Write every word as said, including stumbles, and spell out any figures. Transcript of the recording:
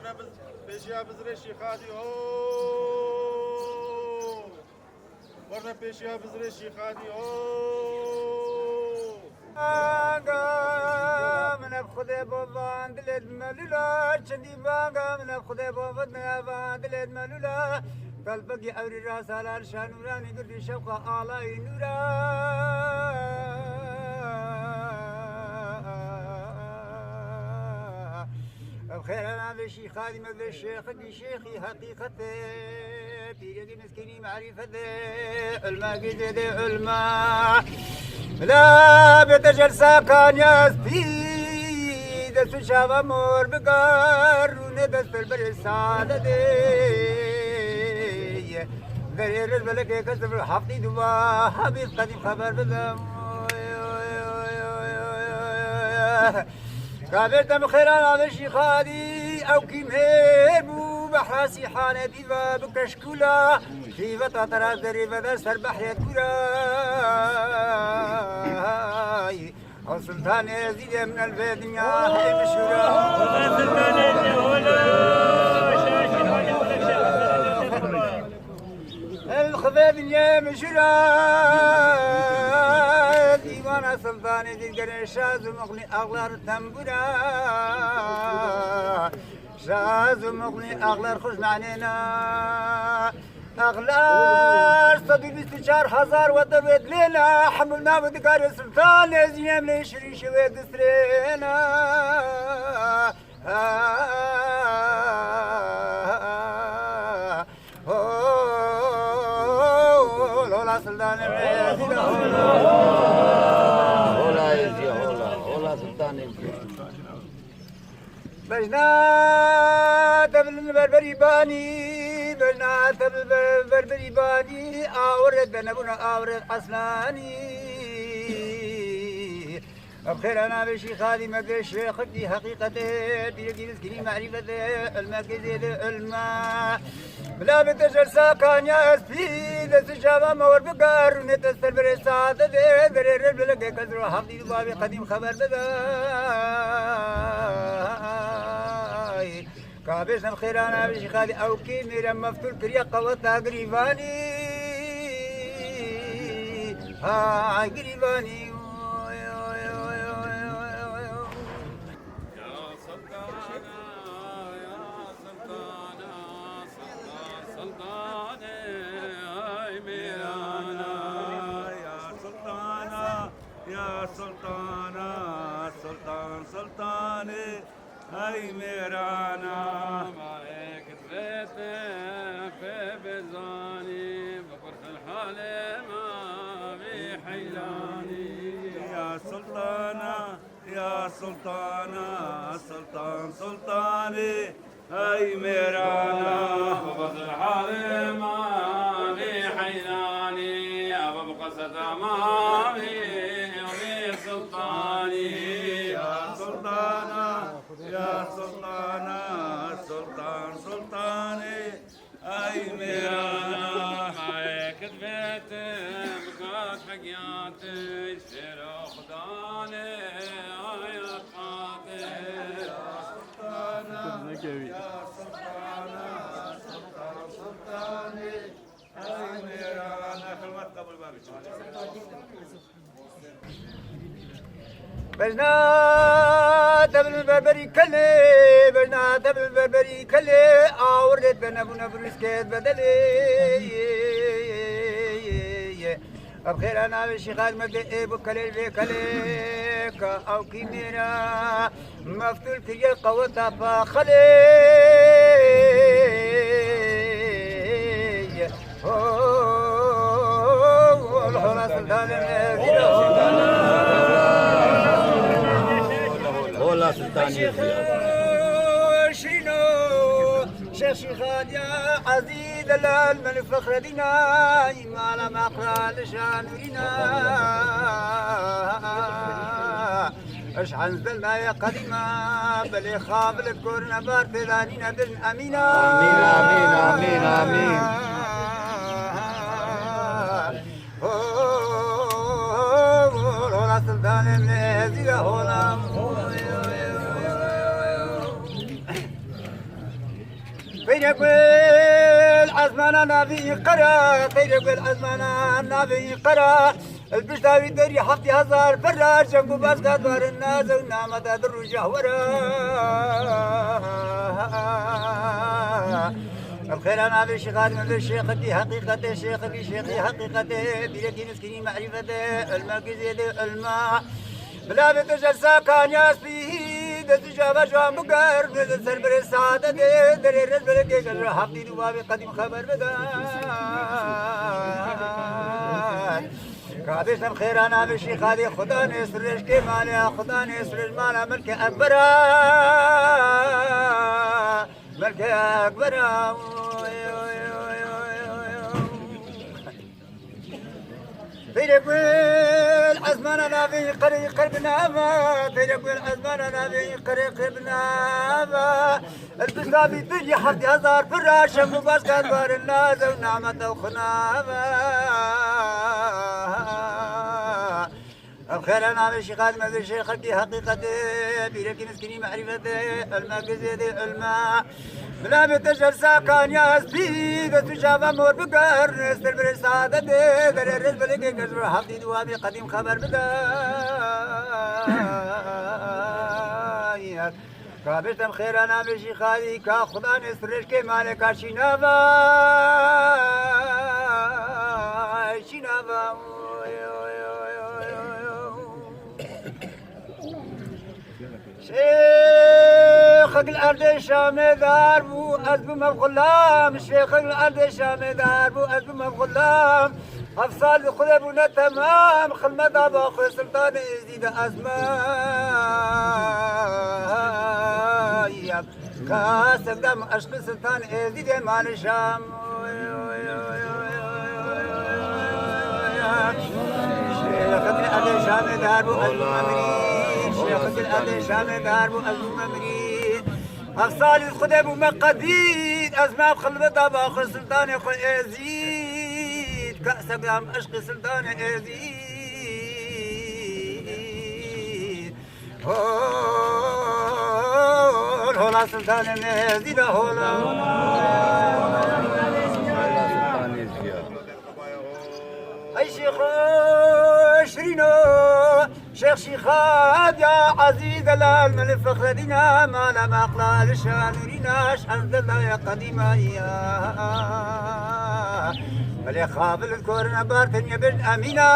Pêşiya bizirê Şîxadî ho. Werna pêşiya bizirê Şîxadî ho. Banga min ev Xwedê bo van dilê di melûla, çendî banga min ev Xwedê bo van dilê di melûla. Telpekî ewrî ra salar şanûranî girdî şewqa alayî nûra. Ev xêra navê Şîxadî me vê şêxekî şêxî heqîqetê. Pîrekî miskînî marîfetê. Ulma gîzê dê ulma. Bila bête jelsa kanya spî. Dest û çava mor bigar. Rûnê dest ber berê sade dê. Derê rêz belekê kes bi heftî duba. Habîb qedîm xeber bidem. Kabir te bi xêra navê Şîxadî, ew kî mêr bû, behra Sîhanê dîva bi keşkûla, kîveta te ra zerê vede ser behrê kûra. Ew Sultanê Ezîdê min el vê dinya hê bişûra. El xivê dinyê min jûra. Dîwana Sultanê Dîlgerê şaz û muxlî axlar tembûra. Şaz û muxlî axlar xweş manêna. Axlar sed û bîst û çar hezar we derwêt lêna. Hemû nav û dikarê Sultanê Zînem lê şirî şewê distrêna. Hola Sultanê Mezîd, hola. Hola Êzî, hola. Hola Sultanê Mezîd. Bejna tebil berberî banî, bejna tebil ber-, berberî banî, awirê te nebûna awirê eslanî. Ev xêra navê Şîxadî me dê şêxekî heqîqetê, pîrekî miskînî marîfetê, ilmekê zêde ilma. Bila bi te jelsa kanya espî, dest û çava me wer bigar, rûnê te ser berê sade dê, derê rê bilekê kes ro hevdî du bavê qedîm xeber bide. Ka bêjim xêra navê Şîxadî ew kî mêre meftûl kiriye qeweta girîvanî. Ha girîvanî. Ya Sultana, ya Sultana, Sultan, Sultanê, ay mêrana. Ya Sultana, ya Sultana, Sultan, Sultanê. Ey mêrana, mayek divêtin pê bizanî, bipirsin halê ma vî heyranî. Ya Sultana, ya Sultana, Sultan, Sultanê, ey mêrana, bipirsin halê ma vî heyranî, bipirsin ma vî, vî sultanî. Ya Sultana, ya Sultana, Sultan, Sultanê, ey mêrana. Mayek divêtin bikat hegiyatê, şêro xudanê, ayat hatê. Ya Sultana, ya Sultana, Sultan, Sultanê, ey mêrana. Xilwet qebûl be. Bejna te bil berberî kelê, bejna te bil berberî kelê, awirê te nebûne bi rûskê bedelê. Ev xêra navê Şîxadî me dê ê bi kelê vê kelê, ka ew kî mêra meftûl kiriye qeweta paxelê. Hola Sultanê Mezîd. Hola Sultanê Mezîd. Şîno, Şêx Şîxadiya, Ezî Delal, Melî Fexredîna, Mala Maqra li Şanûrîna. Eş Henzel nayê qedîma, belê xabil korine bar têdanîne din emîna. Amîn, amîn, amîn, amîn. Hola Sultanê Mezîd, hola. Gul ezmana navî qera, teyre gul ezmana navî qera. El pişta wî derî heftî hezar pera, cem û baz gadwarin naze û namete di rûja wera. El xêra navê şêxan, navê şêxekî heqîqetê, şêxekî şêxî heqîqetê, bîrekî miskinî merîfetê, ilma gizêdê ilma. Bila bê te jelsa kanya spî, destû çava ciwan biger, bê te ser birê sade dê, derê rez bere kê gel, heftî dû babê qedîm xeber bide. Kabê sem xêra navê şîxadê, xudanê sirêj kê male, xudanê sirêj mala, melkê ekbera, melkê ekbera. Peyre gul ezmana navê qerê qer binava, peyre gul ezmana navê qerê qer binava. El bistavî dilî heftî hezar pira, şem û baş gadwarin naze û namete û xunava. Ev xêre navê şîxan mezê şêxekî heqîqetê, bîrekî miskinî merîfetê, ilme gizêdê ilme. Bila bê te jelsa kanya hestî, destû çava mor biger, ser birê saadetê, derê rêz belê kê gez ro heftî dû babê qedîm xeber bide. Ka bêjtem xêra navê şîxadî, ka xudanê sirêşkê male, ka şînava, şînava. Şêxek li erdê Şamê dar bû, ez bûme xulam. Şêxek li erdê Şamê dar bû, ez bûme xulam. Heft sal bi Xwedê bûne temam, xilmeta ba xwe Sultanê Êzî de ez me. Ka sevdam eşqi Sultan Êzî de mane Şam. Şêxek li erdê Şamê dar bû, ez bûme mirîd. Şêxek li erdê Şamê dar bû, ez bûme mirîd. Heft salî Xwedê bûme qedîd, ez me xilweta ba xwe Sultanê xwe Êzîd. Ka sevdam eşqi Sultanê Êzîd. Hol, hola Sultanê Êzîd, hola. Ey şêxo şirîno, şêx şîxadiya ezîz delal, mil Fexredîna, mala maqla li şanûrîna, şezdela ya qedîma ya. Belê xabil korine bar tenya bêjin emîna.